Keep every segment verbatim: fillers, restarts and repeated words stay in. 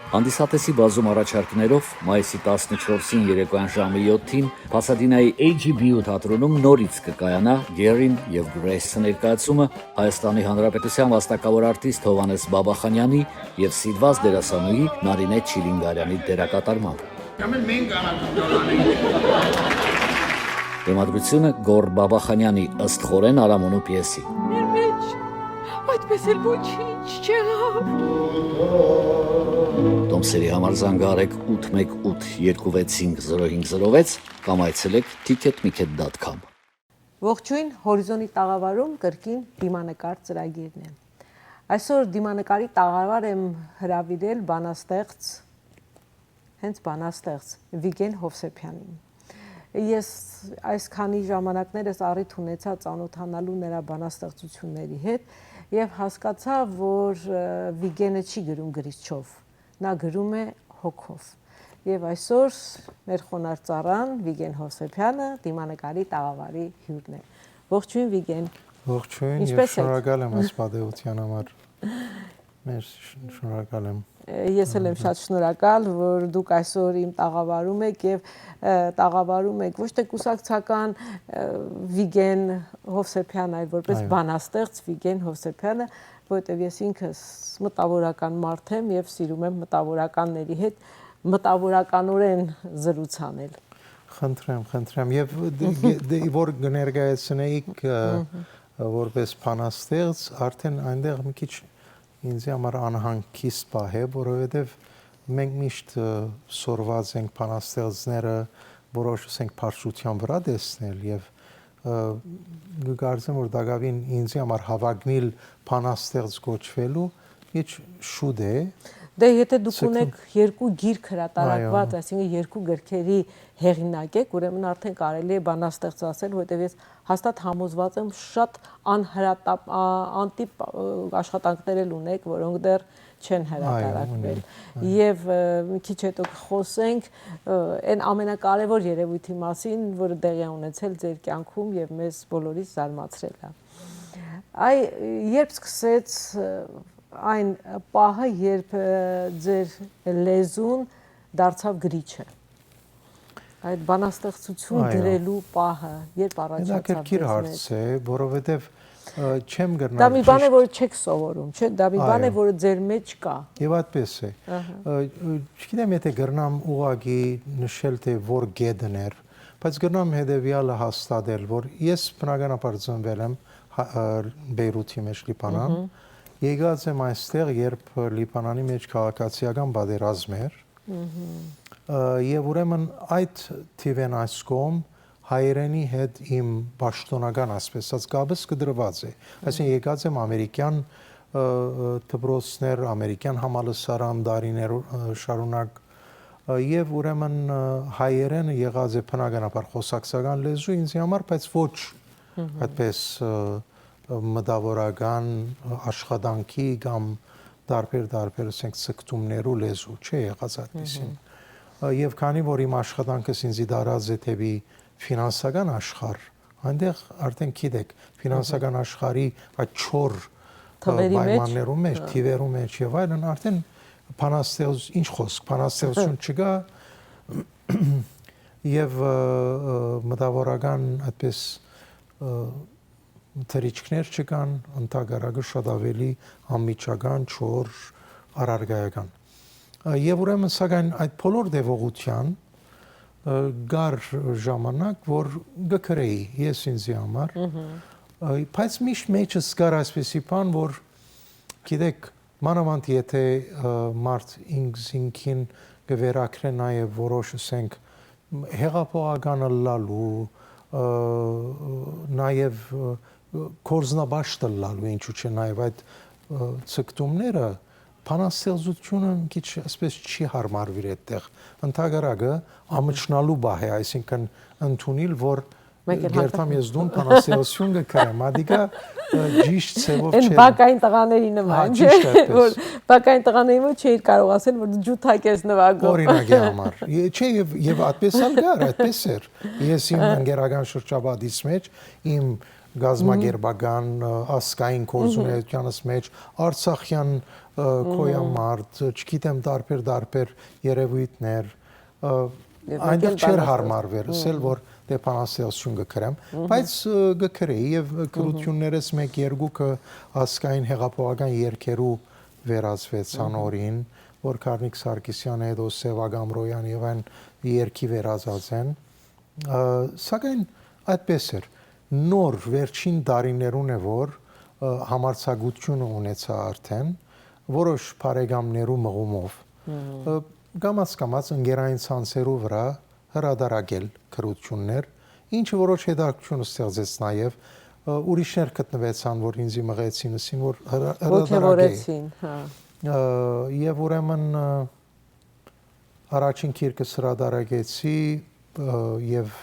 Հանդիսատեսի բազում առաջարկներով մայիսի տասնչորսին երեկոյան ժամը յոթին Փասադինայի H E B U թատրոնում նորից կը կայանայ Գերին եւ Գրէյսը ներկայացումը Հայաստանի Հանրապետության վաստակաւոր արտիստ Հովհաննէս Բաբախանեանի եւ սիրուած դերասանուհի Նարինե Չիլինգարեանի դերակատարմամբ։ Ամեն մենք անատուտալան ենք։ Բեմադրությունը Գոր Բաբախանեանի ըստ Խորեն Արամունու պիեսի։ Մեր մեջ այդպես էլ ոչինչ չեղավ։ Տոմսերի համար զանգահարեք ութ մեկ ութ երկու վեց հինգ զրո հինգ զրո վեց կամ այցելեք ticket miket dot com։ Ողջոյն, Հորիզոնի տաղավարում կրկին դիմանկար ծրագիրն է։ Այսօր դիմանկարի տաղավար եմ հրավիրել բանաստեղծ, հենց բանաստեղծ Վիգէն Հովսեփեանին։ Ես այս քանի ժամանակներս առիթ ունեցայ ծանօթանալու նրա բանաստեղծությունների հետ եւ հասկացայ, որ, ը, Վիգէնը չի գրում գրիչով, նա գրում է հոգով։ Եւ այսօր մեր խոնարհ ծառան Վիգէն Հովսեփեանը դիմանկարի տաղավարի հիւրն է։ Ողջոյն, Վիգէն։ Ողջոյն եւ ինչպե՞ս եք։ Շնորհակալ եմ այս պատեհութեան համար։ Մեր շ-, շնորհակալ եմ։ Ես էլ եմ շատ շնորհակալ, որ դուք այսօր իմ տաղավարում եք եւ, ը, տաղավարում եք ոչ թե կուսակցական, ը, Վիգէն Հովսեփեան, այլ որպես Այո։ Բանաստեղծ Վիգէն Հովսեփեանը, որովհետեւ ես ինքս մտավորական մարդ եմ եւ սիրում եմ մտավորականների հետ մտավորականորեն զրուցանել։ Խնդրեմ, խնդրեմ։ Եւ դե, գե-, դե, որ կներկայացնեիք, ը, որպես բանաստեղծ, արդեն այնտեղ մի քիչ ինձի համար անհանգիստ պահ է, որովհետեւ մենք միշտ, ը, սորված ենք բանաստեղծները որոշ, ասենք, բարձրության վրայ տեսնել եւ, ը, կկարծեմ, որ տակաւին ինձի համար հաւագնիլ բանաստեղծ կոչուելու քիչ շուտ է։ Դե, եթե դուք Սեքունդ- ունեք երկու գիրք հրատարակված, Այո։ այսինքն երկու գրքերի հեղինակ եք, ուրեմն արդեն կարելի է բանաստեղծ ասել, որովհետև ես հաստատ համոզված եմ, շատ անհրատապ-, ա, անտիպ, ա, աշխատանքներ էլ ունեք, որոնք դեռ չեն Այո, հրատարակվել։ ունենք, այո։ Եվ, ը, մի քիչ հետո կխոսենք, ը, այն ամենակարևոր երևույթի մասին, որը տեղի է ունեցել ձեր կյանքում եւ մեզ բոլորիս զարմացրել է։ Այ, երբ սկսեց, ը, այն պահը, երբ, ը, ձեր լեզուն դարձաւ գրիչը։ Այդ բանաստեղծություն Այո։ գրելու պահը, երբ առաջացավ Հետաքրքիր ձեզ հարց մեջ։ է, որովհետև, ը, չեմ կրնար Դա մի բան է, ճիշտ որ չեք սովորում, չէ՞, դա մի բան է, Այո։ որը ձեր մեջ կա։ Եվ այդպես է։ Ահա։ Ը, ը, չգիտեմ, եթե կրնամ ուղղակի նշել, թե որ գետն էր, բայց կրնամ հետևյալը հաստատել, որ ես բնականաբար ծնվել եմ հա-, ը, Բեյրութի մեջ, Լիբանան։ Մհմ։ Եկած եմ այստեղ, երբ Լիբանանի մեջ քաղաքացիական պատերազմ էր։ Մհմ։ Ը, եւ ուրեմն այդ թիվեն այս կողմ հայերենի հետ իմ պաշտոնական, այսպես ասած, կապս կտրված է։ Այսինքն՝ եկած եմ ամերիկյան, ը, ը, դպրոցներ, ամերիկյան համալսարան դարիներ, ը, շարունակ, ը, եւ ուրեմն, ը, հայերենը եղած է բնականաբար խոսակցական լեզու ինձի համար, բայց ոչ Մհմ։ այդպես, ը, մտավորական աշխատանքի կամ տարբեր, տարբեր, ասենք, ցկտումներու լեզու չէ եղած այդպիսին։ Մհմ։ Ա, եւ քանի որ իմ աշխատանքս ինձի դարած է դեպի ֆինանսական աշխարհ, այնտեղ արդեն գիտեք, ֆինանսական Մհմ։ աշխարհի այդ չոր, ա, Թվերի մեջ։ պայմաններու մեջ, Հա։ թիվերու մեջ եւ այլն, արդեն բանաստեղծ-, ինչ խոսք, բանաստեղծություն չկա, եւ, ը, ը, մտավորական այդպես, ը, թռիչքներ չկան, ընդհակառակը շատ ավելի անմիջական, չոր, առարկայական։ Ա, եւ ուրեմն, սակայն այդ բոլոր տեւողության, ը, կար ժամանակ, որ կգրեի ես ինձի համար, Մհմ։ ը, բայց միշտ մեջս կար այսպիսի բան, որ, գիտեք, մանավանդ եթե, ը, մարդ ինքզինքին կվերագրե նաև որոշ, ասենք, հեղափոխական ըլլալու, ը, նաև, ը, գործնապաշտ ըլլալու, ինչու՞ չէ, նաև այդ, ը, ցկտումները, բանաստեղծությունը մի քիչ այսպես չի հարմարվիր այդտեղ։ Ընդհակառակը, ամչնալու պահ է, այսինքն ընդունիլ, որ Մեկ էլ կերտամ հակառակ- ես դուն բանաստեղծություն կգրեմ, ադիկա, ը, ճիշտ ձևով Այն չէ։ բակային տղաների նման, Հա, չէ՞, ճիշտ այդպես։ որ բակային տղաների մոտ չէիր կարող ասել, որ ջութակ ես նվագում։ Օրինակ է համար։ Է, չէ, եւ, եւ այդպես ալ կար, այդպես էր։ Ես իմ Ահա։ ընկերական շրջապատից մեջ, իմ գազམ-ակերպական, ը, ազգային գործունեությանս մեջ, արցախյան, ը, Մհմ։ Կոյամարտ, չգիտեմ, տարբեր, տարբեր երեւոյթներ, ը, Եւ այնտեղ մեկէն չէր բանաստեղծ-, հարմարվեր, ասել, մհմ, որ դե բանաստեղծութիւն կը գրեմ, մհմ, բայց, ը, կը գրեի եւ, ը, մհմ, գրութիւններս մէկ երկուքը ազգային հեղափոխական երգերու վերածուեցան, մհմ, օրին, որ Գառնիկ Սարգսեանը, հետո Սեւակ Ամրոյեան եւ այն երգի վերածած են։ Ը, սակայն այդպես էր։ Նոր վերջին տարիներուն է, որ, ը, համարձակությունը ունեցայ արդեն, որոշ բարեկամներու մղումով, մհմ, ը, կամաց-կամաց ընկերային ցանցերու վրա հրադարակել գրութիւններ, ինչը որոշ հետաքրքրութիւն ստեղծեց նաեւ, ը, ուրիշներ գտնուեցան, որ ինձի մղեցին, ըսին, որ հրա-, հրադարակէ։ Ոգեւորեցին, հա։ Ը, եւ ուրեմն, ը, առաջին գիրկս հրադարակեցի, ը, եւ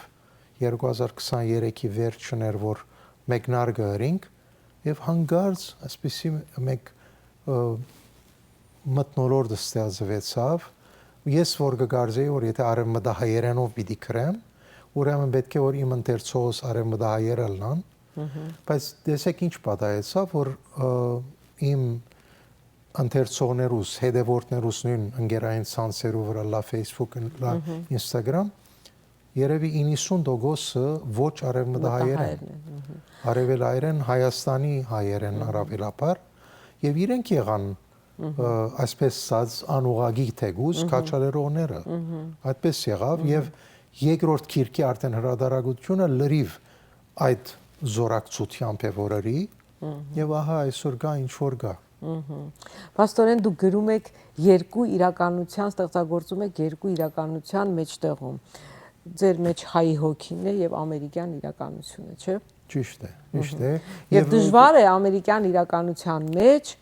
երկու հազար քսաներեքի վերջն էր, որ մեկնարկը ըրինք, եւ հանկարծ այսպիսի մէկ, ը, մթնոլորտ ստեղծուեցաւ։ Ես որ կը կարծեի, որ եթե արեւմտահայերէնով պիտի գրեմ, ուրեմն պէտք է որ իմ ընթերցողս արեւմտահայեր ըլլան, մհմ, բայց տեսեք ինչ պատահեցաւ, որ, ը, իմ ընթերցողներուս, հետեւորդներուս նոյն ընկերային ցանցերու վրա, լա Facebook, լա մհմ, Instagram, երեւի իննսուն տոկոսը ոչ արեւմտահայեր են։ Մտահայերն են, մհմ, արեւելահայեր են, Հայաստանի հայեր են, մհմ, առաւելաբար, եւ իրենք եղան, մհմ, ը, այսպես ասած, անուղղակի թեկուզ, մհմ, քաջալերողները։ Մհմ։ Այդպես եղաւ, մհմ, եւ երկրորդ գիրքի արդեն հրադարակությունը լրիվ այդ զորակցութեամբ է որ ըրի, մհմ, եւ ահա այսօր կայ ինչ որ կայ։ Մհմ։ Փաստորեն դուք գրում եք երկու իրականության, ստեղծագործում եք երկու իրականության մեջտեղում։ Ձեր մեջ հայի հոգին է եւ ամերիկյան իրականությունը, չէ՞։ Ճիշտ է, ճիշտ է։ Մհմ։ Եվ Եվ դժվար է ամերիկյան իրականության մեջ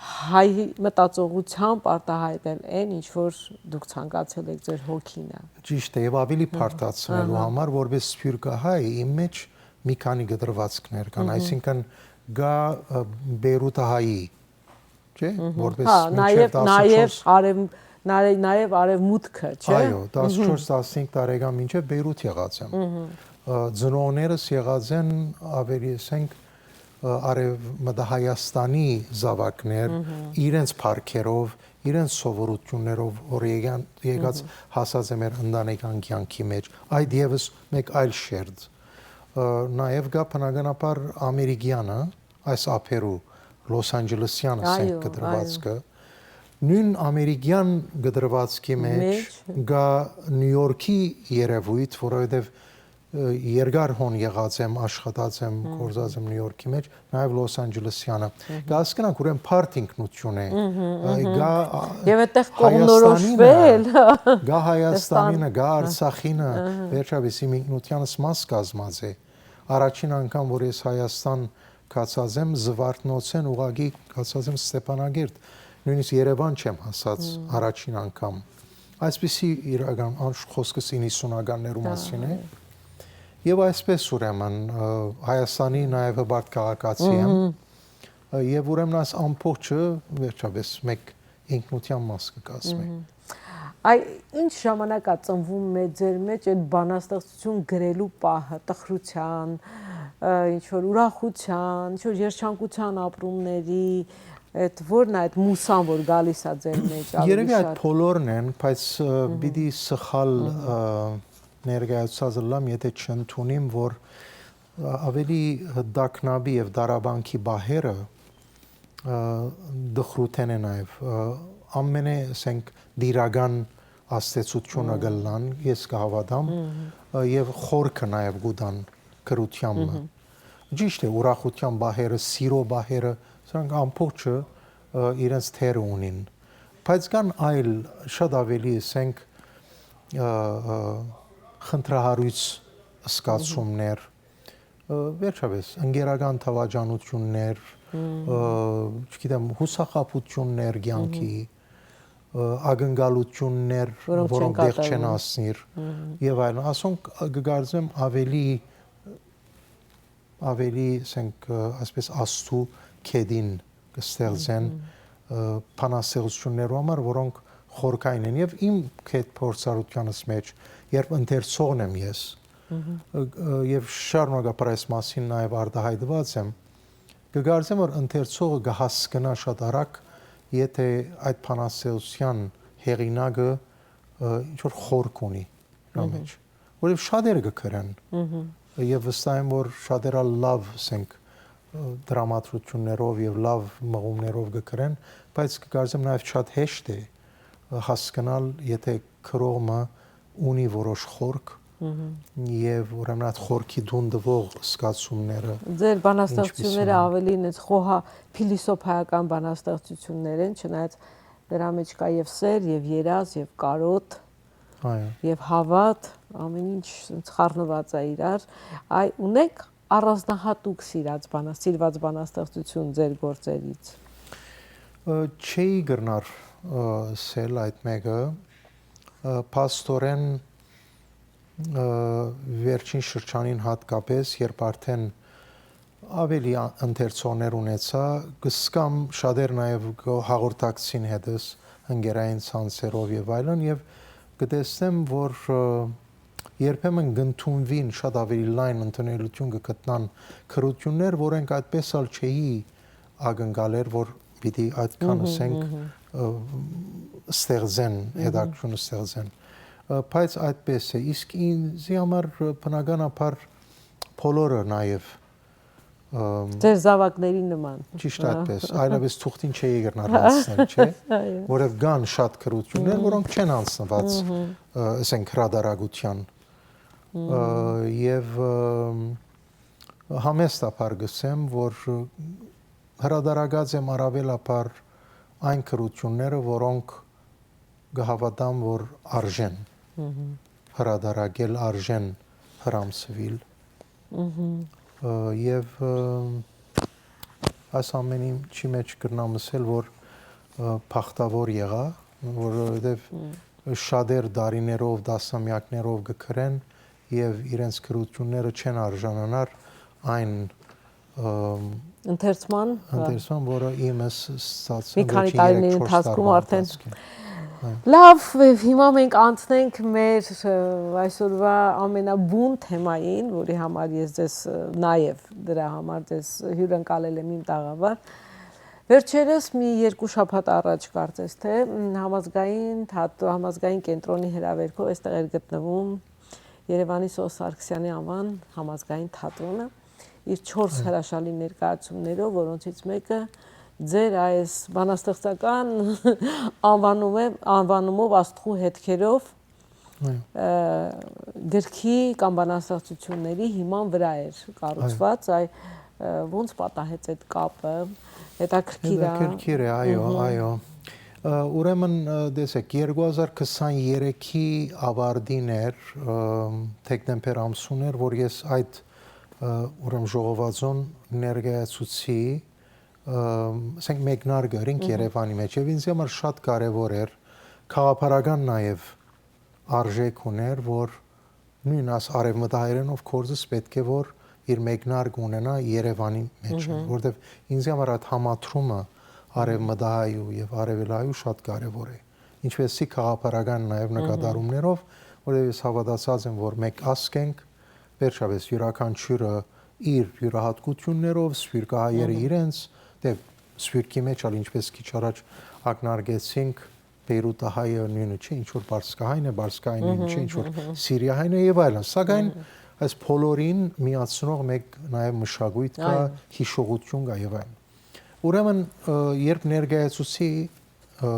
հայ մտածողությամբ արտահայտել այն, ինչ որ դուք ցանկացել եք ձեր հոգինը։ Ճիշտ է, եւ ավելի Ահա, պարտացնելու ահա։ համար, որպես սփիւռքահայ, իմ մեջ մի քանի կտրվածքներ կան, Մհմ։ այսինքն՝ գա, ը, Բեյրութահայի, չէ՞, Մհմ։ որպես Հա, մինչեւ նաև, նաև տասնչորս արև-, նաև, նաև արևմուտքը, չէ՞։ Այո, Մհմ։ Տասնչորս, տասնհինգ տարեկան մինչեւ Բեյրութ եղած եմ։ Մհմ։ Ը, ծնողներս եղած են, ավելի ասենք, ը, Արևմտահայաստանի զաւակներ, Մհմ։ իրենց փառքերով, իրենց սովորություններով, որ եկան, եկած Մհմ։ հասած է մեր ընտանեկան կյանքի մեջ։ Այդ ևս մեկ այլ շերտ։ Ը, նաև կա բնականաբար ամերիկյանը, այս ափերու Լոս Անջելեսյան, ասենք, Այո, կտրվածքը։ Նույն ամերիկյան կտրվածքի մեջ Մեջ։ կա Նյու Յորքի երևույթ, որովհետև, ը, երկար հոն եղած եմ, աշխատած եմ, Մհմ։ գործած եմ Նյու Յորքի մեջ, նաև Լոս Անջելեսյանը։ Մհմ։ Կհասկնանք, ուրեմն բարդ ինքնություն է։ Մհմ, Ա, մհմ։ կա, ա, Եվ այդտեղ Հայաստանինը, կողմնորոշվել։ կա Հայաստանինը, Հայաստան։ կա Արցախինը, Ահա։ վերջապես իմ ինքնությանս մաս կազմած է։ Առաջին անգամ, որ ես Հայաստան գացած եմ, Զվարթնոցէն ուղղակի գացած եմ Ստեփանագերդ, նույնիսկ Երևան չեմ հասած Մմ։ առաջին անգամ։ Այսպիսի իրական, անշ խոսքս իննսունականներու Դա, մասին է։ այո։ Եվ այսպես ուրեմն, ը, Հայաստանի նաև հպարտ քաղաքացի եմ։ Մհմ։ Ը, և ուրեմն այս ամբողջը վերջապես մեկ ինքնության մաս կկազմի։ Մհմ։ Այ ինչ ժամանակ ա ծնվում մե-, ձեր մեջ այդ բանաստեղծություն գրելու պահը, տխրության, ը, ինչ որ ուրախության, ինչ որ երջանկության ապրումների, այդ ո՞րն է այդ մուսան, որ գալիս ա ձեր մեջ ավելի Երևի այդ շատ։ բոլորն են, բայց, ը, Մհմ։ պիտի սխալ, Մհմ։ ը, ներկայացուցած ըլլամ, եթե չընդունիմ, որ, ը, ավելի տագնապի և դարաբանքի պահերը, ը, տխրութեն է նաև, ը, ամենէ, ասենք, դիրական ազդեցությունը Մհմ։ կլան, ես կհավատամ, Մհմ։ ը, և խորքը նաև կուտան գրութեան մը։ Մհմ։ Ճիշտ է, ուրախության պահերը, սիրո պահերը, սրանք ամբողջը, ը, իրենց թերը ունին։ Բայց կան այլ, շատ ավելի, ասենք, ը, ը, խնդրահարույց զգացումներ, ը, վերջապես, ընկերական դավաճանություններ, Մհմ։ ը, չգիտեմ, հուսախաբություններ կյանքի, Մհմ։ ը, ակնկալություններ, Որոնք չեն որոնք դեռ չեն կատարվում։ հասնիր, Մհմ։ և այլն։ Ասոնք, ը, կկարծեմ ավելի, ավելի, ասենք, ը, այսպես աստու կեդին կստեղծեն, Մհմ։ ը, բանաստեղծություններու համար, որոնք խորքային են։ Եվ իմ կետ փորձառությանս մեջ, երբ ընթերցողն եմ ես, Մհմ։ ը, ը, և շարունակաբար այս մասին նաև արտահայտված եմ, կկարծեմ, որ ընթերցողը կհասկնա շատ արագ Եթէ այդ բանաստեղծութեան հեղինակը ինչ որ խորք ունի նրա մեջ, որովհետեւ շատերը կը գրեն, եւ վստահ եմ որ շատերը լաւ, ասենք, դրամատրություններով եւ լաւ մղումներով կը գրեն, բայց կը կարծեմ նաեւ շատ հեշտ է հասկնալ, եթէ գրող մը ունի որոշ խորք, եւ ուրեմն այդ խորքի դուն տուող զգացումները Ձեր բանաստեղծությունները ինչպիսի են։ Ավելի ինձ խոհա փիլիսոփայական բանաստեղծություններ են, չնայած դրա մեջ կա եւ սեր, եւ երազ, եւ կարոտ, Այո։ Եւ հավատ, ամեն ինչ ինձ խառնուած է իրար։ Այ ունեք առանձնահատուկ սիրած բանա-, սիրված բանաստեղծություն ձեր գործերից։ Ը, չէի կրնար, ը, սել այդ մեկը, ը, փաստորեն, ը, վերջին շրջանին հատկապես, երբ արդեն ավելի ա-, ընթերցողներ ունեցա, կսկամ շատեր նաև կը հաղորդակցին հետս ընկերային ցանցերով եւ այլն, եւ կտեսնեմ որ, ը, երբեմն կընդունուին շատ ավելի լայն ընդունելություն կը գտնան գրություններ, որոնք այդպես ալ չէի ակնկալեր, որ պիտի այդքան, Մհմ, ասենք, մհմ։ ը, ստեղծեն, Մհմ։ Հետաքրքրություն ստեղծեն։ Ը, բայց այդպես է, իսկ ինձի համար, ը, բնականաբար բոլորը նաև, ըմ, Ձեր զաւակների նման։ Ճիշտ այդպես, այլապես թուղթին չէի կրնար հասնել, չէ՞։ Այո։ Որովհետեւ կան շատ գրություններ, Մհմ։ Որոնք չեն անցնված, Մհմ։ Ը, ասենք, հրադարագության։ Մհմ։ Ը, եւ, ըմ, համեստաբար կսեմ, որ հրադարագած եմ առաւելաբար այն գրությունները, որոնք կը հաւատամ, որ արժեն Մհմ։ Հրադարագել, արժեն հրամցուիլ։ Մհմ։ Ը, եւ, ը, այս ամենի չի մեջ կրնամ ասել, որ, ը, բախտաւոր եղայ, որովհետեւ Մհմ։ Շատեր տարիներով, տասնամեակներով կը գրեն եւ իրենց գրությունները չեն արժանանար այն, ըմ, Ընթերցման, հա։ Ընթերցման, որը իմս ստացան Մի քանի վերջին տարիների երեք-չորս ընթացքում տարվա արդեն։ Ընթացքին։ Հա։ Լավ, հիմա մենք անցնենք մեր, ը, այսօրվա ամենաբուն թեմային, որի համար ես ձեզ, ը, նաև դրա համար ձեզ հյուրընկալել եմ իմ տաղավար։ Վերջերս մի երկու շաբաթ առաջ կարծես թե, մ, համազգային թատրո-, համազգային կենտրոնի հրավերքով այստեղ էր գտնվում Երևանի Սոս Սարգսյանի անվան համազգային թատրոնը իր չորս Այո։ Հրաշալի ներկայացումներով, որոնցից մեկը ձեր այս բանաստեղծական անվանում է, անվանումով, աստղու հետքերով, Այո։ Ը, գրքի կամ բանաստեղծությունների հիման վրա էր կառուցված, Այո։ Այ, ը, ոնց պատահեց այդ կապը, հետաքրքիր է։ Հետաքրքիր է, այո, Մհմ։ Այո։ Ը, ուրեմն, ը, տեսեք, երկու հազար քսաներեքի ավարտին էր, ը, դեկտեմբեր ամսուն էր, որ ես այդ, ը, ուրեմն ժողովածուն ներկայացուցի, ը, ասենք, մեկնարկը, ինք Մհմ։ Երևանի մեջ, եւ ինձ համար շատ կարեւոր էր, գաղափարական նաեւ արժեք ուներ, որ նոյն այս արեւմտահայերենով գործս պէտք է որ իր մեկնարկը ունենայ Երևանի մէջ, Մհմ։ Որտեւ ինձ համար այդ համադրումը արեւմտահայու եւ արեւելահայու շատ կարեւոր է, ինչպեսզի գաղափարական նաեւ Մհմ։ Նկատառումներով, որտեւ ես հաւատացած եմ, որ մէկ ազգ ենք, վերջապէս իւրաքանչիւրը իր իւրահատկություններով, սփիւռքահայերը Մհմ։ Իրենց, դե, սփիւռքի մեջ ալ, ինչպես քիչ առաջ ակնարկեցինք, Պէյրութահայը նոյնը չէ, ինչ որ պարսկահայն է, պարսկահայը նոյնը Մհմ, չէ, ինչ որ մհմ։ Սիրիահայն է եւ այլն։ Սակայն Մհմ։ Այս բոլորին միացնող մէկ նաեւ մշակոյթ կա, Այո։ Հիշողություն կա եւ այլն։ Ուրեմն, ը, երբ ներկայացուցի, ը,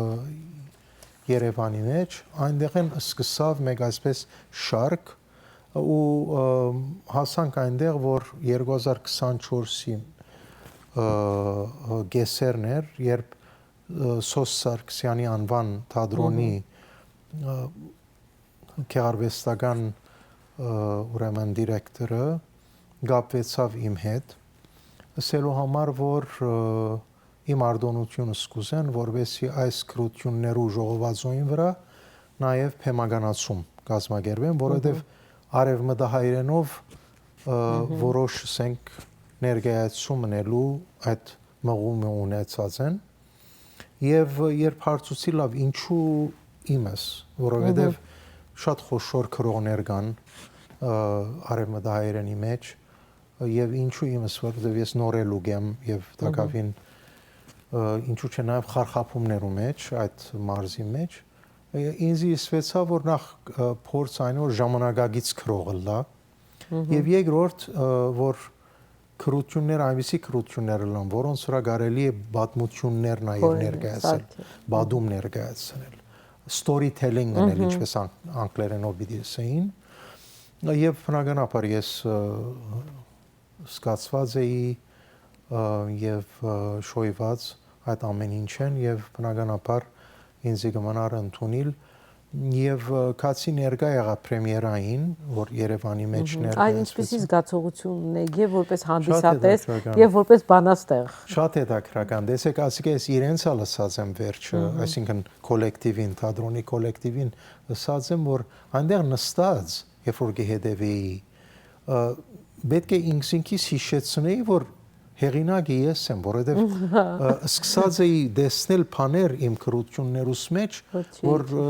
Երևանի մեջ, այնտեղ են սկսավ մէկ այսպես շարք, ու, ը, հասանք այնտեղ, որ երկու հազար քսանչորսի, ը, ը, կեսերն էր, երբ, ը, Սոս Սարգսյանի անվան թատրոնի, Մհմ։ Ը, գեղարվեստական, ը, ուրեմն դիրեկտորը կապվեցավ իմ հետ, ասելու համար, որ, ը, իմ արտոնությունս կուզեն, որպեսզի այս գրություններու ժողովածոյին վրա նաև բեմականացում կազմակերպեմ, որովհետև Մհմ։ Արևմտահայերենով, ը, Մհմ։ Որոշ, ասենք, ներկայացում ընելու այդ մղումը ունեցած են։ Եվ երբ հարցուցի, լավ, ինչու իմս, որովհետև Մհմ։ Շատ խոշոր գրողներ կան, ը, արևմտահայերենի մեջ, և ինչու իմս, որովհետև ես նոր ելուկ եմ և Մհմ։ Տակավին ը, ինչու՞ չէ, նաեւ խարխափումներու մէջ, այդ մարզի մէջ, ը, ինձ յիշեցաւ, որ նախ, ը, փորձ այն, որ ժամանակակից գրող ըլլայ, եւ երկրորդ, ը, որ գրութիւններ, այնպիսի գրութիւններ ըլլան, որոնց վրայ կարելի է պատմութիւններ նաեւ Խորհուրդ, ներկայացնել, սարքել։ Պատում ներկայացնել, storytelling անել, Մհմ։ ինչպես ան-, անգլերենով պիտի ասեին, եւ բնականաբար ես, ը, զգացված էի, ը, եւ, ը, շոյված այդ ամեն ինչէն, եւ բնականաբար ինձի կը մնար ընդունիլ, եւ, ը, կացի ներկայ եղայ պրեմիերային, որ Երեւանի մէջ Մհմ։ Այն ներկայացուեցին։ Ինչպիսի զգացողությունն է, եւ որպես Շատ հանդիսատես, հետաքրքրական։ Եւ որպես բանաստեղծ։ Շատ հետաքրքրական։ Տեսեք, ասիկա ես իրենց ալ ըսած եմ վերջը, Մհմ։ Այսինքն՝ կոլեկտիվին, թատրոնի կոլեկտիվին ըսած եմ, որ այնտեղ նստած, երբ որ կը հետեւեի, ը, պէտք է ինքզինքիս յիշեցնեի, որ հեղինակը ես եմ, որովհետեւ, ը, սկսած էի տեսնել բաներ իմ գրութիւններուս մէջ, Ոչինչ։ որ, ը,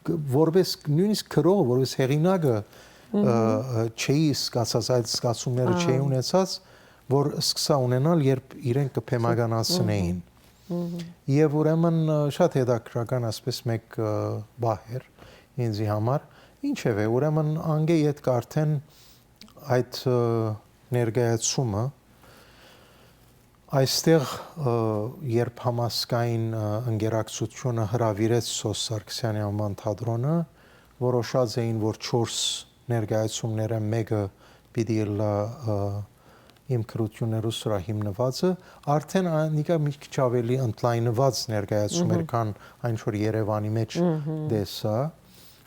կ-, որպես նոյնիսկ գրողը, որպես հեղինակը, ը, Մհմ։ ը, չէի զգացած այդ զգացումները, Ա։ չէի ունեցած, որ սկսա ունենալ, երբ իրենք կը բեմականացնեին։ Մհմ։ Մհմ։ Եւ ուրեմն, ը, շատ հետաքրքրական, ասես մեկ, ը, պահ էր ինձի համար։ Ինչեւէ, ուրեմն անգէ ետք արդեն այդ, ը, ներկայացումը, այստեղ, ը, երբ Համազգային, ը, ընկերակցութիւնը հրաւիրեց Սոս Սարգսեանի անուան թատրոնը, որոշած էին, որ չորս ներկայացումներէն մէկը պիտի ըլլայ, ը, իմ գրութիւններուս վրայ հիմնուածը, արդեն անիկա մի քիչ աւելի ընդլայնուած ներկայացում էր, Մհմ։ քան այն, որ Երեւանի մէջ Մհմ։ Տեսայ,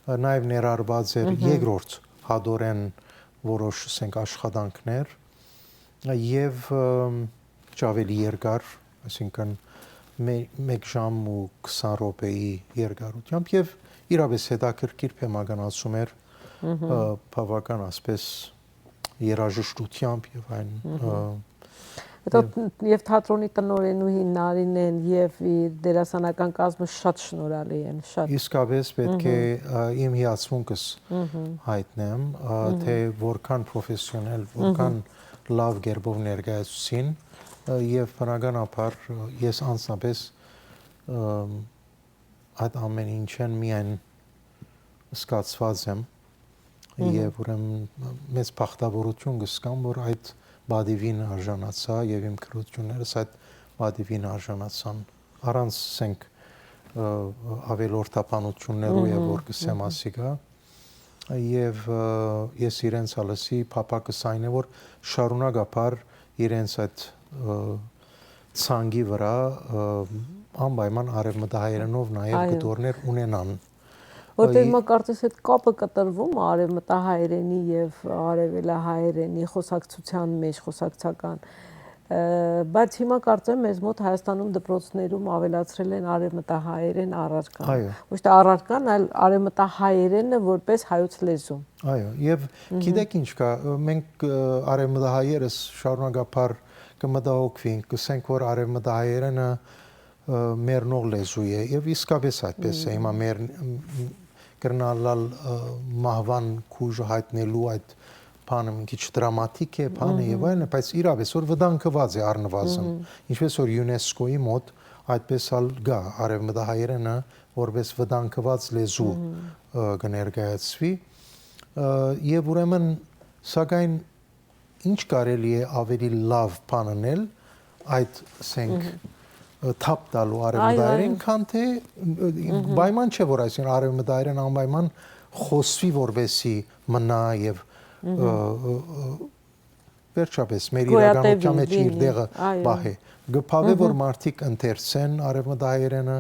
ը, նաեւ ներառուած էր Մհմ։ երկրորդ հատորէն որոշ, ասենք, աշխատանքներ, ը, եւ, ըմ, քիչ աւելի երկար, այսինքն՝ մէ-, մէկ ժամ ու քսան րոպեի երկարութեամբ, եւ իրապէս հետաքրքիր բեմականացում էր, Մհմ։ ը, բաւական, ասես, երաժշտութեամբ եւ այն, Մհմ։ ը, Հետո եւ տ-, եւ թատրոնի տնօրենուհին Նարինեն եւ իր դերասանական կազմը շատ շնորհալի են, շատ։ Իսկապէս պէտք է, Մհմ։ ը, իմ հիացմունքս Մհմ։ հայտնեմ, ը, Մհմ։ Թե որքան պրոֆեսիոնել, Մհմ։ Որքան լաւ կերպով ներկայացուցին, ը, եւ բնականաբար, ը, ես անձնապէս, ը, այդ ամեն ինչէն միայն զգացված եմ Մհմ։ Եւ ուրեմն մեծ բախտավորութիւն կ'զգամ, որ այդ պատիւին արժանացայ եւ իմ գրութիւններս այդ պատիւին արժանացան, առանց, ասենք, ը, ավելորդաբանութիւններու է, Մհմ, որ կ'ըսեմ, մհմ։ Ասիկա։ Եւ, ը, ես իրենց ալ ըսի, փափաքս այն է, որ շարունակաբար իրենց այդ, ը, ցանկի վրայ, ը, անպայման արեւմտահայերենով նաեւ Այո։ Կտորներ ունենան։ Որտեղ Այ- հիմա կարծես այդ կապը կտրվում է արևմտահայերենի եւ արևելահայերենի խոսակցության մեջ, խոսակցական, ը, բայց հիմա կարծեմ մեզ մոտ Հայաստանում դպրոցներում ավելացրել են արևմտահայերեն առարկան։ Այո։ Ոչ թե առարկան, այլ արևմտահայերենը որպես հայոց լեզու։ Այո, եւ Մհմ։ Գիտեք ինչ կա, մենք, ը, արևմտահայերս շարունակաբար կը մտահոգվենք, կ'ըսենք, որ արևմտահայերենը, ը, մեռնող լեզու է, եւ իսկապէս այդպես է։ Մհմ։ Հիմա մեր, մ, մ, կրնալալ, ը, մահուան գոյժը հայտնելու այդ բանը մի քիչ դրամատիկ է, բան է եւ Մհմ։ Այլն է, բայց իրապէս որ վտանգված է առնվազն։ Մհմ։ Ինչպես որ ЮNESCO-ի մոտ այդպես ալ կա արևմտահայերենը որպես վտանգված լեզու, Մհմ։ Ը, կը ներկայացվի, ը, եւ ուրեմն, սակայն ինչ կարելի է ավելի լաւ բան անել այդ, ասենք, Մհմ։ Ը, թափ տալու Այո, արևմտահայերեն, այո։ Քան թե, ը, Մհմ։ Պայման չէ, որ այսինքն արևմտահայերեն անպայման խոսվի, որպեսզի մնա եւ, Մհմ։ Ը, ը, ը, վերջապէս մեր Գոյատևի, իրականության մեջ իր լինի, տեղը այո։ Պահի։ Կը բավէ, որ Մհմ։ Մարդիկ ընթերցեն արևմտահայերենը,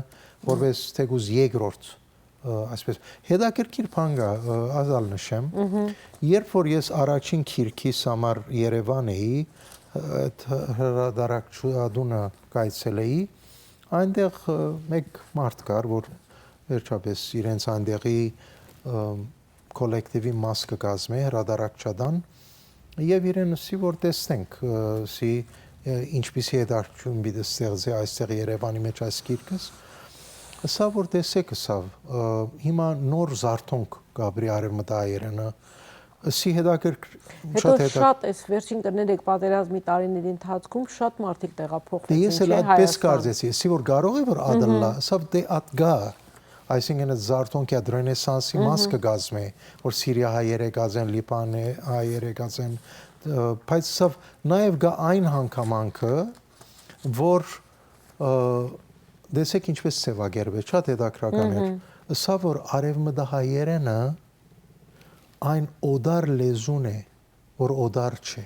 որպես թեկուզ երկրորդ, ը, այսպես։ Հետաքրքիր բան կա, ը, ազալ նշեմ։ Մհմ։ Երբ որ ես առաջին քիրքիս համար Երևան էի, ը, այդ հրադարակչադունը կայցելեի, այնտեղ, ը, մեկ մարդ կար, որ վերջապէս իրենց այնտեղի, ը, կոլեկտիվի մաս կը կազմէ հրադարակչադան, եւ իրեն ըսի, որ տեսնենք, ը, սի, ը, ինչպիսի հետաքրքրություն պիտի ստեղծի այստեղ Երեւանի մեջ այս գիրքս։ Ըսա, որ տեսեք, ըսաւ, ը, հիմա նոր զարթոնք կապրի արևմտահայերենը, Ըսի հետաքրքր-, Հետո շատ հետաքրքիր։ Շատ էս վերջին կներեք պատերազմի տարիների ընթացքում շատ մարդիկ Դե տեղափոխվեցին, ես էլ չէ, այդպես Հայաստան։ Կարծեցի, ըսի որ կարող է որ ադլլա, սա դե ատ գա, այսինքն այդ զարթոնքի այդ ռենեսանսի մաս կը կազմի, որ Սիրիա հայեր եկած են, Լիբանե հայեր եկած են, ը, բայց սա նաև գա այն հանգամանքը, որ, ը, տեսեք ինչպես ձևակերպ է, շատ հետաքրական էր։ Ըսա որ արևմտահայերենը այն օտար լեզուն է, որ օտար չէ։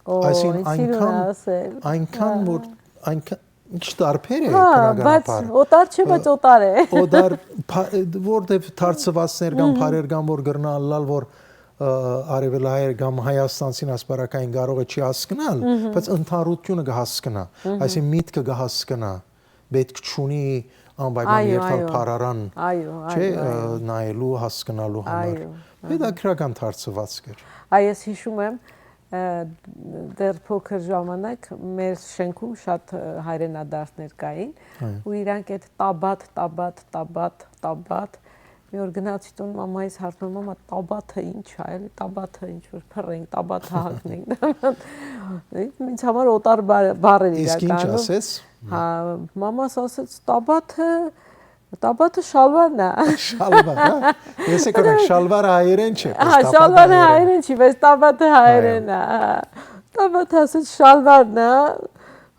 Ո, Այսինքն՝ ինձ սիրուն այնքան, է ասել։ Այնքան, որ, այնքան, ինչ տարբեր է Հա, բնականաբար։ Բայց օտար չէ, բայց օտար է։ Օտար, փա-, որտեվ թարցվածներ կան, փարեր կան, որ կրնան ըլլալ, որ, ը, արևելահայեր կամ հայաստանցին ասպարակային կարող է չի հասկնալ, բայց ընդհանրությունը կը հասկնա, այսինքն՝ միտքը կը հասկնա, պետք չունի անպայման Այո, երթալ այո։ Փարարան, Այո, չէ, այո, այո։ Ը, նայելու, հասկնալու համար։ Այո, ահա։ Հետաքրական թարցվածք էր։ Այ ես հիշում եմ, ը, դեռ փոքր ժամանակ մեր շենքում շատ, ը, հայրենադարձներ կային, Այո։ Ու իրանք այդ տաբատ, տաբատ, տաբատ, տաբատ, մի օր գնացի տուն, մամայիս հարցնում, «Մամա, տաբաթը ի՞նչ է, էլի տաբաթը ինչ որ փռենք, տաբաթը հագնենք»։ Ինձ համար օտար բառ-, բառ էր Իսկ ինչ իրականում։ Ասեց։ Հա, մամաս ասեց, «Տաբաթը, տաբաթը շալվարն է»։ Շալվար, հա։ Ես եք օրենք, շալվարը հայերեն չէ, բայց Հա, տաբաթը շալվարը հայերեն։ Հայերեն չի, բայց տաբաթը հայերեն Այո։ Է, հա։ Տաբաթը ասեց, «Շալվարն է»։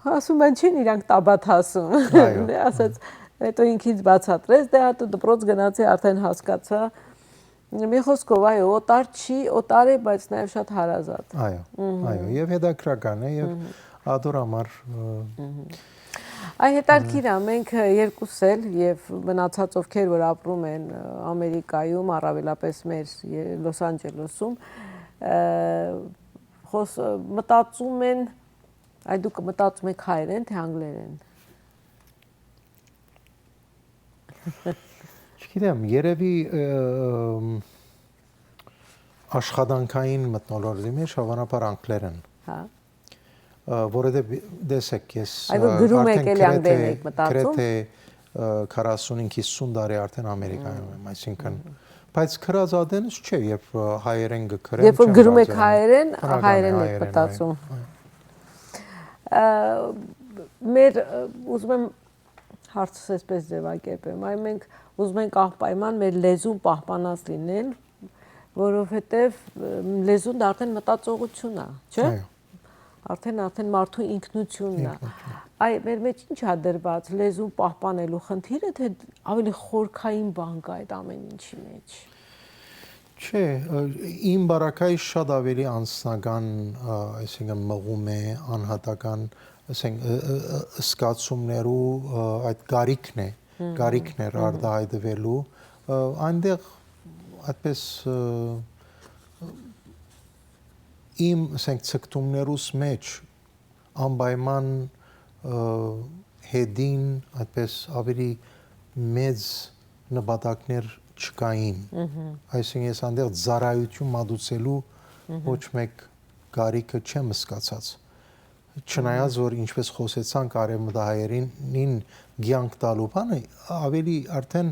Ասում են, չեն իրանք տաբաթ ասում։ Այո։ Դե, ասաց, հետո ինքնից բացատրեց, դե, հա, դու դպրոց գնացի, արդեն հասկացա։ Մի խոսքով, այո, օտար չի, օտար է, բայց նաև շատ հարազատ։ Այո, Մհմ։ Այո, և հետաքրական է, և Մհմ։ Ադոր համար, ը, Մհմ։ Այ հետաքրքիր է, մենք երկուս էլ և մնացած ովքեր որ ապրում են, ը, Ամերիկայում, առավելապես մեր ե-, Լոս Անջելոսում, ը, խոս-, մտածում են, այ դուք մտածում եք հայերեն, թե անգլերեն։ Չգիտեմ, երևի, ը, ըմ, աշխատանքային մթնոլորտի մեջ հավանաբար անգլերեն։ Հա։ Ը, որովհետև տեսեք, ես, Այո, ը, գրում եք, արդեն էլի գրեթե, անգլերեն եք մտածում։ Գրեթե, ը, քառասուն հինգ հիսուն տարի արդեն Ամերիկայում եմ, այսինքն, Մհմ։ Բայց գրած ատենս չէ, երբ, ը, հայերեն կը գրեմ, Երբ որ չեմ գրում եք բարձրանում։ Հայերեն, Բնական է, հայերեն եք հայերեն, մտածում։ Այո, այո։ Ը, մեր, ը, ուզում եմ հարցս այսպես ձևակերպեմ։ Այ մենք ուզում ենք անպայման մեր լեզուն պահպանած լինել, որովհետև, ը, լեզուն դա արդեն մտածողություն է, չէ՞։ Այո։ Արդեն, արդեն մարդու ինքնությունն է։ Ինքնություն։ Այ մեր մեջ ի՞նչ ա դրված, լեզուն պահպանելու խնդիրը, թե ավելի խորքային բան կա այդ ամեն ինչի մեջ։ Չէ, ը, իմ բարակայ շատ ավելի անձնական, ը, այսինքն՝ մղում է անհատական, ասենք, ը, ը, ը, զգացումներու, ը, այդ գարիքն է, Մհմ, գարիքն էր մհմ։ Արտահայտվելու, ը, այնտեղ այդպես, ը, իմ, ասենք, ցկտումներուս մեջ անպայման, ը, հետին այդպես ավելի մեծ նպատակներ չկային։ Մհմ։ Այսինքն՝ ես այնտեղ ծառայություն մատուցելու Մհմ։ Ոչ մեկ կարիքը չեմ զգացած։ Չնայած, Մհմ։ Որ, ինչպես խոսեցանք, արևմտահայերին կյանք տալու բանը ավելի արդեն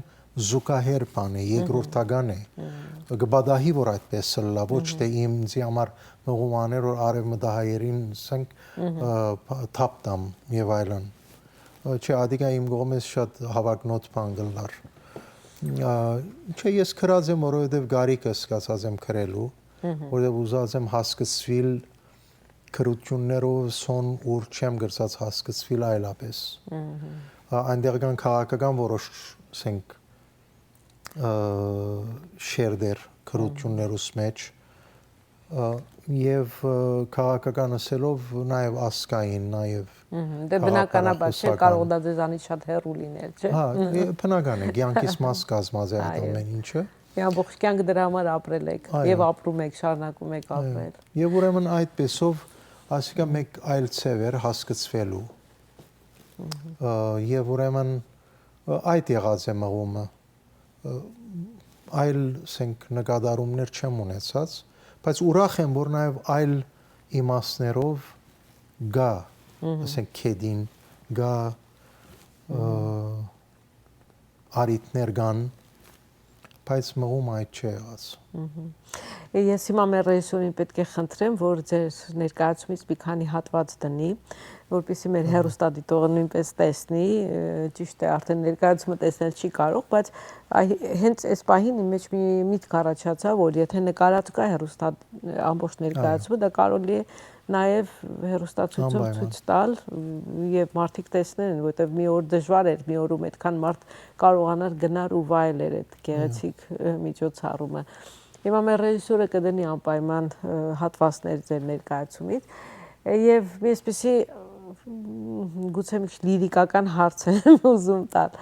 զուգահեռ բան է, Մհմ։ Երկրորդական է։ Մհմ։ Կը պատահի, որ այդպես ըլլա, ոչ Մհմ։ Թե ինձի համար մղում աներ, որ արևմտահայերին, ասենք, Մհմ։ Ը, փ-, թափ տամ և այլն։ Ը, չէ, ադիկա իմ կողմէս շատ հավակնոտ բան կլնար։ Ա, չէ, ես գրած եմ, որովհետև գարիքը զգացած եմ գրելու, Մհմ։ Որովհետև ուզած եմ հասկցուիլ գրություններով, սոն ուր չեմ գրծած հասկցուիլ այլապես։ Մհմ։ Ա, այնտեղ կան քաղաքական որոշ, ասենք, ը, շերտեր գրություններուս Մհմ։ Մեջ, ը, և, ը, քաղաքական ասելով նաև ազգային, նաև Մհմ, դե քաղաքական բնականաբար չէ, խուսական։ Կարող դա ձեզանից շատ հեռու լինել, չէ՞։ Հա, Մհմ։ Է, բնական է, կյանքիս մաս կազմած է այդ Այո։ Ամեն ինչը։ Մի ամբողջ կյանք դրա համար ապրել եք Այո։ Եվ ապրում եք, շարունակում եք Այո։ Ապրել։ Եվ ուրեմն այդպեսով, ասիկա Մհմ։ Մեկ այլ ձև էր հասկցվելու։ Մհմ։ Ը, և ուրեմն, ը, այդ եղած է մղումը։ Ը, այլ, ասենք, նկատառումներ չեմ ունեցած, բայց ուրախ եմ, որ նաև այլ իմաստներով կա, Մհմ։ Ասենք, քեդին կա, ը, Մհմ։ Արիտներ կան, բայց մղում այդ չի եղած։ Մհմ։ Ես հիմա մեր ռեժիսորին պէտք է խնդրեմ, որ ձեր ներկայացումից մի քանի հատուած դնի, որպեսզի մեր հերոստատիտողը նոյնպէս տեսնի, ը, ճիշդ է, արդեն ներկայացումը տեսնել չի կարող, բայց այ, հենց այս պահին իմ մեջ մի միտք առաջացաւ, որ եթե նկարած կա հերոստատ-, ամբողջ ներկայացումը, դա կարելի է նաեւ հեռուստացույցով Անպայման։ Ցույց տալ, ը, եւ մարդիկ տեսնեն, որտեւ մի օր դժվար էր, մի օրում այդքան մարդ կարողանար գնար ու վայելեր այդ գեղեցիկ, ը, միջոցառումը։ Հիմա մեր ռեժիսորը կը դնի անպայման, ը, հատուածներ ձեր ներկայացումից։ Ը, եւ մի այսպիսի, ը, գուցե մի քիչ լիրիկական հարց եմ ուզում տալ։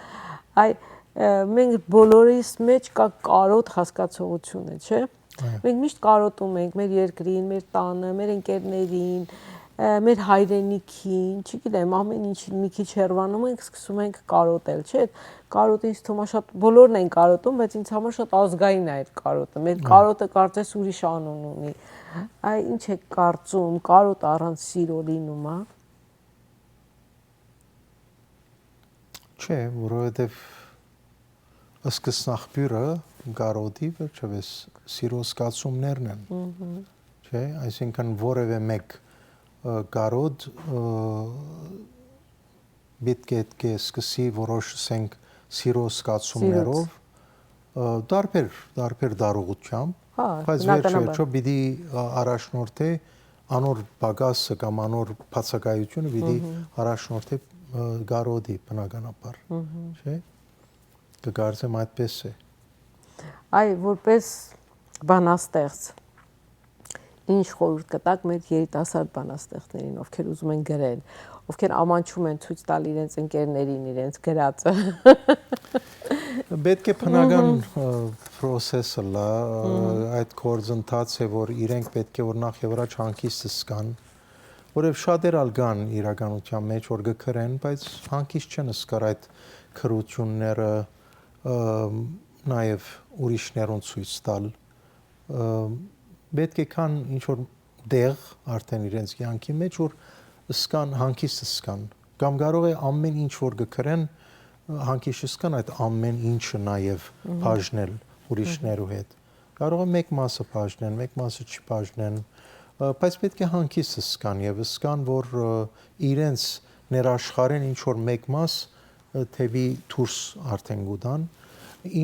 Այ, ը, մենք բոլորիս մեջ կա կարոտ հասկացողությունը, չէ՞։ Այո։ Մենք միշտ կարոտում ենք մեր երկրին, մեր տանը, մեր ընկերներին, ը, մեր հայրենիքին, չգիտեմ, ամեն ինչ մի քիչ հեռանում ենք, սկսում ենք կարոտել, չէ՞։ Կարոտը ինձ թվում է շատ, բոլորն են կարոտում, բայց ինձ համար շատ ազգային է այդ կարոտը։ Մեր Այո։ Կարոտը կարծես ուրիշ անուն ունի։ Այ ինչ եք կարծում, կարոտը առանց սիրո լինում ա՞։ Չէ, որովհետև սկսնաղբիւրը կարոտի վերջապես սիրո զգացումներն են։ Մհմ։ Չէ, այսինքն որևէ մեկ, ը, կարոտ, ը, պիտի, պիտի սկսի որոշ, ասենք, սիրո զգացումներով, Սիրոց։ ը, տարբեր, տարբեր դարողությամբ, Հա, բայց բնականաբար։ Վերջ-վերջո պիտի, ը, առաջնորդի անոր պակասը կամ անոր բացակայությունը պիտի Մհմ։ Առաջնորդի, ը, կարոտի բնականաբար, Մհմ։ Չէ՞։ Կկարծեմ այդպես է։ Այ, որպես բանաստեղծ, ինչ խորհուրդ կտաք մեր երիտասարդ բանաստեղծներին, ովքեր ուզում են գրել, ովքեր ամաչում են ցույց տալ իրենց ընկերներին իրենց գրածը։ Պետք է բնական, Մհմ։ ը, process-ը լա, ը, Մհմ։ Այդ գործընթացը, որ իրենք պետք է որ նախ եւ առաջ հանգիստ զգան, որովհետև շատեր ալ կան իրականության մեջ, որ կը գրեն, բայց հանգիստ չեն զգար այդ գրությունները, ը, նաեւ ուրիշներուն ցույց տալ։ Ը, պետք է կան ինչ-որ տեղ արդեն իրենց կյանքի մեջ, որ զգան, հանգիստ զգան։ Կամ կարող է ամեն ինչ, որ կը գրեն, հանգիստ զգան այդ ամեն ինչը նաեւ Մհմ։ Բաժնել ուրիշներու Մհմ։ Հետ։ Կարող է մեկ մասը բաժնեն, մեկ մասը չի բաժնեն, ը, բայց պետք է հանգիստ զգան եւ զգան, որ, ը, իրենց ներաշխարհէն ինչ-որ մեկ մաս, ը, դէպի դուրս արդեն կու տան,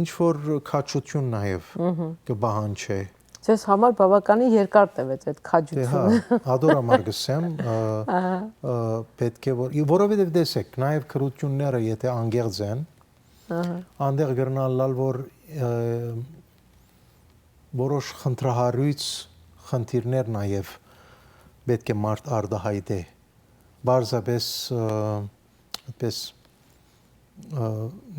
ինչ-որ քաջություն նաեւ Մհմ։ Կը պահանջէ։ Ձեզ համար բավականին երկար տեւեց այդ Դե հա, քաջությունը։ Ադոր համար կ'ըսեմ, ը, Ահա։ Ը, պետք է որ, որովհետև տեսեք, նաև գրությունները, եթե անգեղծ են, Ահա։ Անդեղ կրնալ լալ, որ, ը, որոշ խնդրահարույց խնդիրներ նաև պետք է մարդ արտահայտե։ Պարզապես, ը, այդպես, ը,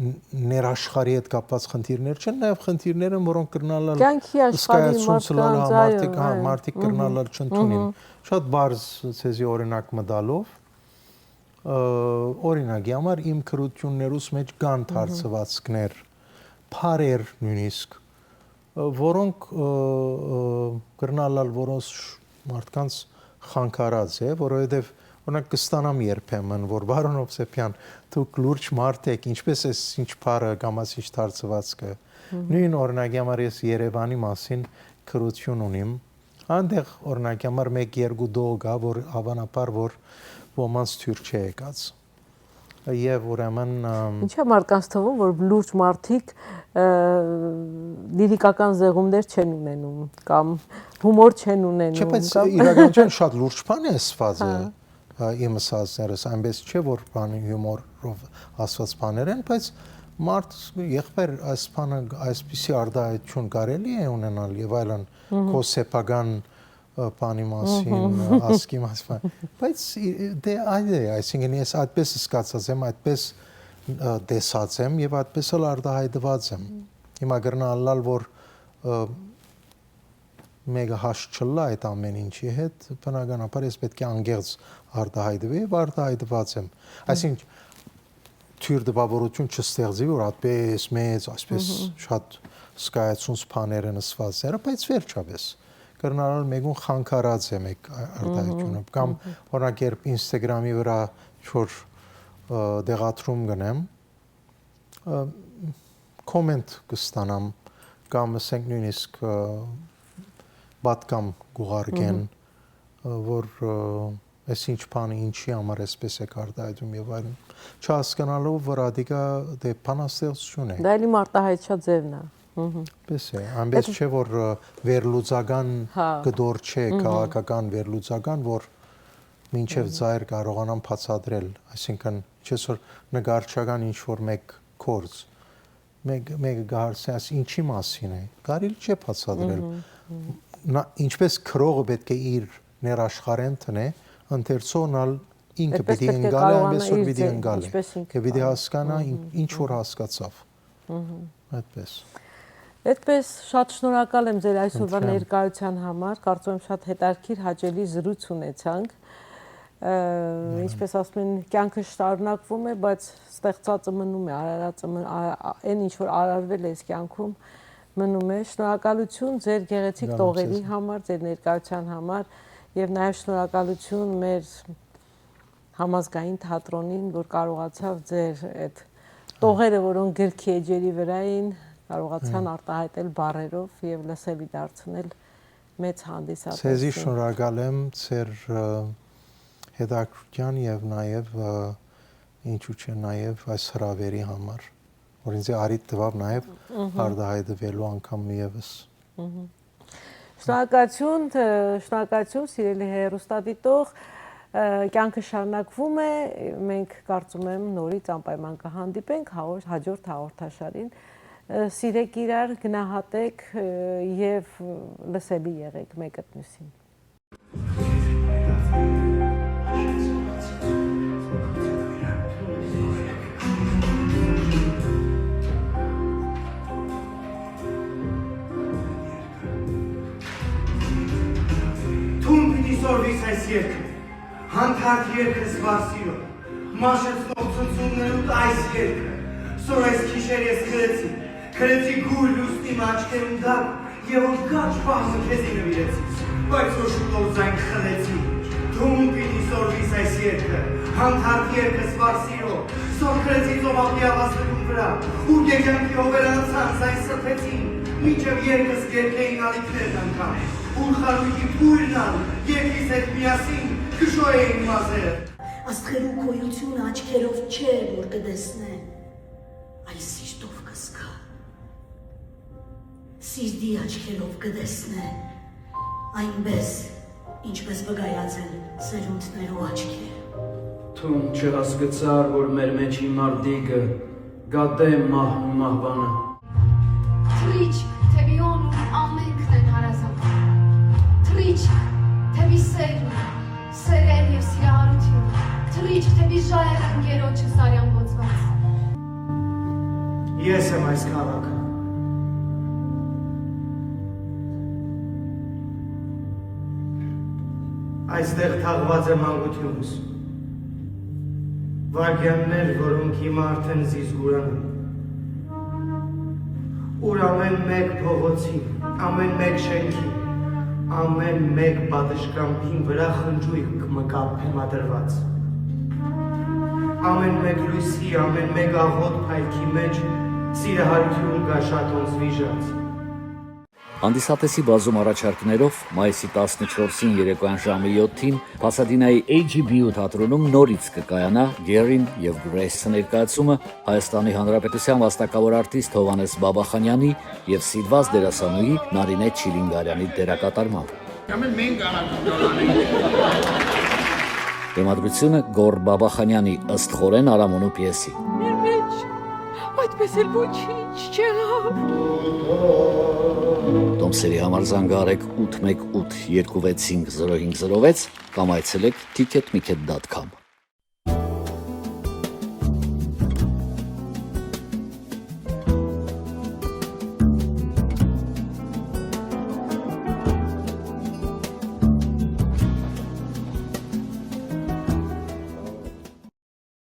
ն-, ներաշխարհի հետ կապված խնդիրներ չեն, նաև խնդիրներ են, որոնք կրնալ լալ Կյանքի աշխարհի զգայացում ցլալ, մարդկանց, հա, այո, մարդիկ, հա, այո։ Մարդիկ կրնալ Մհմ, լալ չընդունին։ Մհմ։ Շատ պարզ, ցեզի օրինակ մը տալով, ը, օրինակի համար, իմ գրություններուս մեջ կան Մհմ։ Դարձվածքներ, բառեր նույնիսկ, ը, որոնք, ը, ը, կրնալ լալ, որոնց շ-, մարդկանց խանգարած է, որովհետև, օրինակ, կստանամ երբեմն, որ, «Բարոն Հովսեփյան, դուք լուրջ մարդ եք, ինչպես էս ինչ բառը կամ աս ինչ դարձվածքը»։ Մհմ։ Նույն օրինակի համար ես Երևանի մասին գրություն ունիմ։ Անդեղ, օրինակի համար, մեկ-երկու տող կա, որ հավանաբար որ ոմանց թուր չէ եկած։ Եվ ուրեմն, ըմ, Ինչա մարդկանց թվում, որ լուրջ մարդիկ, ը, լիրիկական զեղումներ չեն ունենում կամ հումոր չեն ունենում, Չէ, բայց կամ իրականության շատ լուրջ բան է ասված, Հա։ Ը, իմ ասածներս, այնպես չէ, որ բան հյումորով ասված բաներ են, բայց մարդ, եղբայր, այս բանը, այսպիսի արտահայտություն կարելի է ունենալ և այլն, Մհմ։ Քո սեփական, ը, բանի մասին, Մհմ։ Ը, ասկի մասին, բայց, ի, դե, այլ է, այսինքն ես այդպես զգացած եմ, այդպես, ը, տեսած եմ և այդպես էլ արտահայտված եմ։ Հիմա կրնա ալալ, որ, ը, մեկը հաշ չլա այդ ամեն ինչի հետ, բնականաբար ես պետք է անգերձ արտահայտվի և արտահայտված եմ։ Այսինքն, թյուր տպավորություն չստեղծի, որ այդպես մեծ, այսպես Մհմ։ Շատ զգայացունց բաներ են ասվածները, բայց վերջապես կրնալ մեկուն խանգարած է մեկ ա-, արտահայտությունը։ Մհմ, Կամ, մհմ։ Օրինակ, երբ Instagram-ի վրա ինչ-որ, ը, դեղատրում կնեմ, ը, comment կստանամ, կամ, ասենք, նույնիսկ, ը, պատկամ կուղարկեն, որ, ը, այս ինչ բանը, ինչի համար այսպես է արտայայտում եւ այլն։ Չհասկանալով, որ ադիկա դե բանաստեղծություն է։ Դա էլի մարտահայտչա ձևն է։ Մհմ։ Պես է, այնպես Այդ չէ, որ, ը, վերլուծական Հա։ կտոր չէ, Մհմ։ քաղաքական վերլուծական, որ մինչեւ Մհմ։ ծայր կարողանան բացատրել, այսինքն, չէ՞ որ նկարչական ինչ-որ մեկ գործ, մեկ-, մեկը կհարցնի, «Աս ինչի՞ մասին է»։ Կարելի չէ բացատրել։ Մհմ, մհմ։ Նա, ինչպես գրողը պէտք է իր ներաշխարհէն դնէ, ընթերցողն ալ ինքը Այդպես պիտի պէտք է ընկալի, կարողանա այնպես որ իր պիտի ձեր, ընկալի։ ինչպես ինքը Եւ պիտի կարողանա։ հասկանա, ին-, Մհմ, ինչ որ մհմ։ հասկացաւ։ Մհմ։ Այդպես։ Այդպես, շատ շնորհակալ եմ ձեր այսօրվա Խնդրեմ։ ներկայության համար։ Կարծում եմ, շատ հետաքրքիր, հաճելի զրույց ունեցանք։ Ը, Մհմ։ ինչպես ասում են, կյանքը շարունակվում է, բայց ստեղծածը մնում է, արարածը մն-, ա-, ա-, այն ինչ որ արարվել է այս կյանքում, մնում է։ Շնորհակալություն ձեր գեղեցիկ Գալանցես։ տողերի համար, ձեր ներկայության համար եւ նաեւ շնորհակալություն մեր համազգային թատրոնին, որ կարողացավ ձեր այդ տողերը, որոնք գրքի էջերի վրա էին, կարողացան Այո։ արտահայտել բառերով եւ լսելի դարձնել մեծ հանդիսատեսին։ Ձեզի շնորհակալ եմ ձեր, ը, հետաքրքրության եւ նաեւ, ը, ինչու՞ չէ, նաեւ այս հրավերի համար, որ ինձ առիթ տուաւ նաեւ Մհմ։ արտահայտվելու անգամ ևս։ Մհմ։ Շնորհակալություն, ը, շնորհակալություն, սիրելի հեռուստադիտող, ը, կյանքը շարունակվում է, մենք կարծում եմ նորից անպայման կհանդիպենք հաղորդ-, հաջորդ հաղորդաշարին։ Ը, սիրեք իրար, գնահատեք, ը, եւ լսելի եղեք մեկը մյուսին։ Դուն պիտի սորվիս այս երգը, հանդարտ երգս վարսիրով, մաշեցնող ցնցումներուդ այս երգը, սոր այս գիշեր ես գրեցի, գրեցի գույր լուսնի մը աչքերուն տակ, եւ որ կաչ պահ մը քեզի նվիրեցի, բայց որ շուտով զայն խլեցի։ Դուն պիտի սորվիս այս երգը, հանդարտ երգս վարսիրով, սոր գրեցի ծովափի ավազներուն վրա, ուր կեքյանքի հովեր անցան զայն սրբեցին, մինչեւ երգս կերկեին ալիքներն անգամ, ուր խարույկի բոյրն ալ երկիս հետ միասին կը շոյէին մազերը։ Աստղերու գոյութիւնը աչքերով չէ, որ կը տեսնեն, այլ սիրտով կը զգան։ Սիրտի աչքերով կը տեսնեն, այնպես, ինչպես վկայած են սերունդներու աչքերը։ Դուն չհասկցար, որ մեր մէջ իմ արտիկը գատէ մահն ու մահուանը։ Թռիչք դէպի օն, ուր ամէնքն են հարազատ։ Թռիչք դէպի սերն, սերեր եւ սիրահարութիւն։ Թռիչք դէպի ժայռ ընկերոջս արեան բոցված։ Ես եմ այս քաղաքը։ Այստեղ թաղուած է մանկությունս։ Վայրկեաններ, որոնք հիմա արդեն զիզգուր են, ուր ամէն մէկ փողոցի, ամէն մէկ շէնքի, ամէն մէկ պատշգամբին վրա խնջոյք մը կայ բեմադրուած։ Ամէն մէկ լոյսի, ամէն մէկ աղօտ փայլքի մէջ սիրահարութիւն կայ շատոնց վիժած։ Հանդիսատեսի բազում առաջարկներով մայիսի տասնչորսին երեկոյան ժամը յոթին Փասադինայի H E B U թատրոնում նորից կը կայանայ Գերին եւ Գրէյսը ներկայացումը Հայաստանի Հանրապետության վաստակաւոր արտիստ Յովհաննէս Բաբախանեանի եւ սիրուած դերասանուհի Նարինե Չիլինգարեանի դերակատարմամբ։ Ամեն մենք անանք Բեմադրությունը Գոռ Բաբախանեանի ըստ Խորեն Արամոնու պիեսի։ Մեր մեջ այդպես էլ ոչինչ չեղավ։ Տոմսերի համար զանգահարեք ութ մեկ ութ երկու վեց հինգ զրո հինգ զրո վեց կամ այցելեք ticket micket dot com։